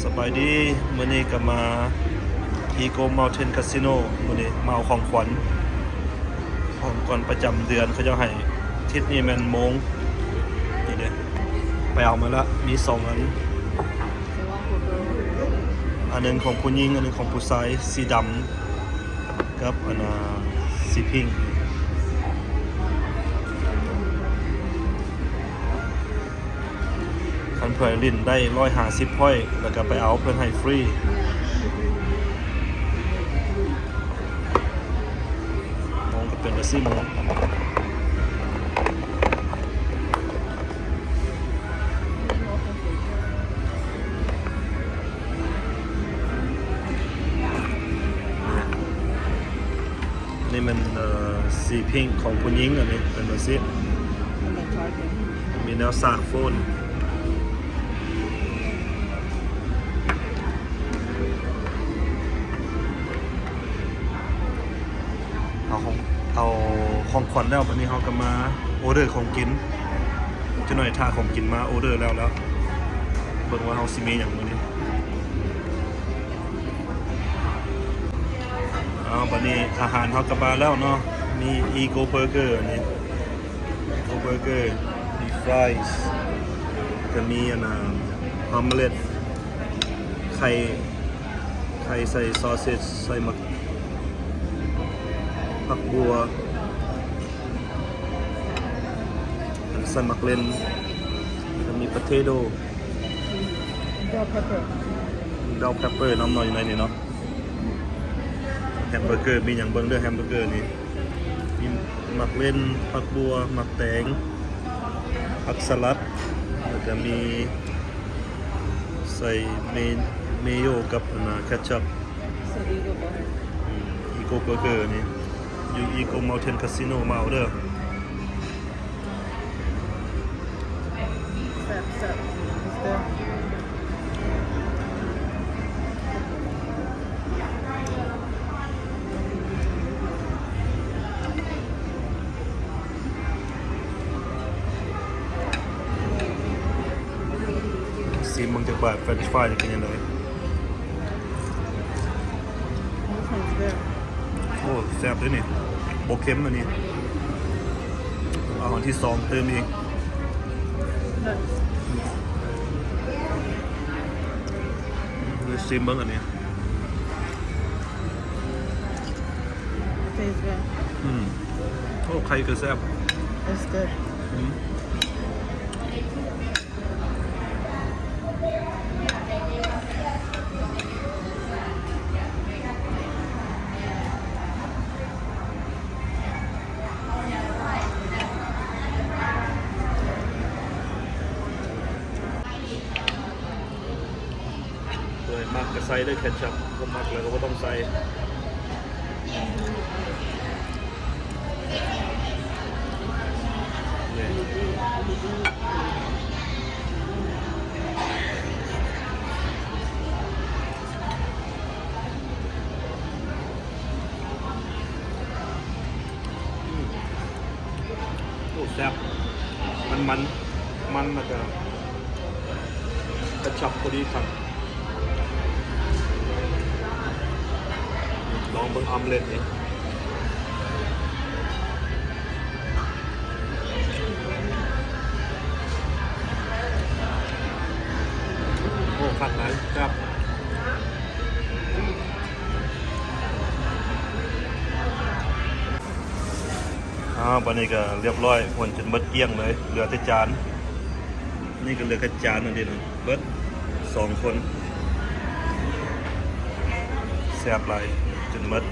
ສະບາຍດີ ມື້ນີ້ກໍມາ Eagle Mountain Casino ມື້ນີ້ມາເອົາຂອງຂວັນ ຂອງຂວັນປະຈຳເດືອນເຂົາເຈົ້າໃຫ້ ທິດນີ້ແມ່ນໂມງ ນີ້ເດ້ ໄປເອົາມາລະ ມີສອງອັນ ອັນໜຶ່ງຂອງຜູ້ຍິງ ອັນໜຶ່ງຂອງຜູ້ຊາຍ ສີດຳ ກັບອັນນ່າ ສີພິ້ງ. ຄັນເພື່ອຫຼິ້ນໄດ້ຮ້ອຍຫ້າສິບພອຍ ແລ້ວກໍໄປເອົາເພິ່ນໃຫ້ຟຣີ. ໂມງກໍເປັນແບບສີ່ໂມງ. ນີ້ແມ່ນ ເອີ ສີພິ້ງຂອງຜູ້ຍິງ ອັນນີ້ເປັນແບບຊີ້ ມີແນວສາກໂຟນ. ເອົາຂອງ ເອົາຂອງຂວັນແລ້ວ ບັດນີ້ເຮົາກໍມາອໍເດີຂອງກິນ. ຈັກໜ້ອຍຖ້າຂອງກິນມາ ອໍເດີແລ້ວ ແລ້ວເບິ່ງວ່າເຮົາຊິມີຫຍັງມື້ນີ້. ເອົາ ບັດນີ້ອາຫານເຮົາກໍມາແລ້ວເນາະ ມີ Eagle Burger ນີ້ Eagle Burger ມີ fries ກໍມີອັນນ່າ ອອມເລັດ ໄຂ່ ໄຂ່ໃສ່ sausage ໃສ່ໝາກ ຜັກບົວ ໃສ່ໝາກເລັ່ນ ແລ້ວມີ potato bell pepper ນຳເນາະ ຢູ່ໃນນີ້ເນາະ. ແຮມເບີເກີມີຫຍັງເບິ່ງເດີ ແຮມເບີເກີນີ້ ມີໝາກເລັ່ນ ຜັກບົວ ໝາກແຕງ ຜັກສະຫຼັດ ແລ້ວກໍມີໃສ່ເມ ເມໂຢກັບອັນນ່າ ແຄັດຊັບ. ອືມ Eagle Burger ນີ້ ຢູ່ Eagle Mountain Casino ມາເອົາເດີ. ແຊບໆ ຊີມເບິ່ງຈັກບາດ French fry ນີ້ເປັນຈັ່ງໃດ? ໂອ້ ແຊບເດ້ນີ້ ບໍ່ເຄັມອັນນີ້ ເອົາອັນທີສອງຕື່ມອີກ. ຊີມເບິ່ງອັນນີ້ Tastes good. ອືມ ໂອ້ ໄຂ່ກໍແຊບ. It's good. ອືມ ເອີຍ ມັກກໍໃສ່ເດີແຄັດຊັບ ບໍ່ມັກແລ້ວກໍບໍ່ຕ້ອງໃສ່. ອືມ ໂອ້ ແຊບ ມັນ ມັນ ມັນ ແລ້ວກໍ ກະຊັບພໍດີຄັກ. ລອງເບິ່ງອອມເລັດນີ້ ໂອ້ ຄັກຫຼາຍ ແຊບ. ອ້າວ ບັດນີ້ກໍລຽບຮ້ອຍ ຫົນຈົນເບິດກ້ຽງເລີຍ ເຫຼືອແຕ່ຈານ. ນີ້ກໍເຫຼືອແຕ່ຈານນັ້ນເດ ເບິດສອງຄົນ ແຊບຫຼາຍຈົນເບິດ.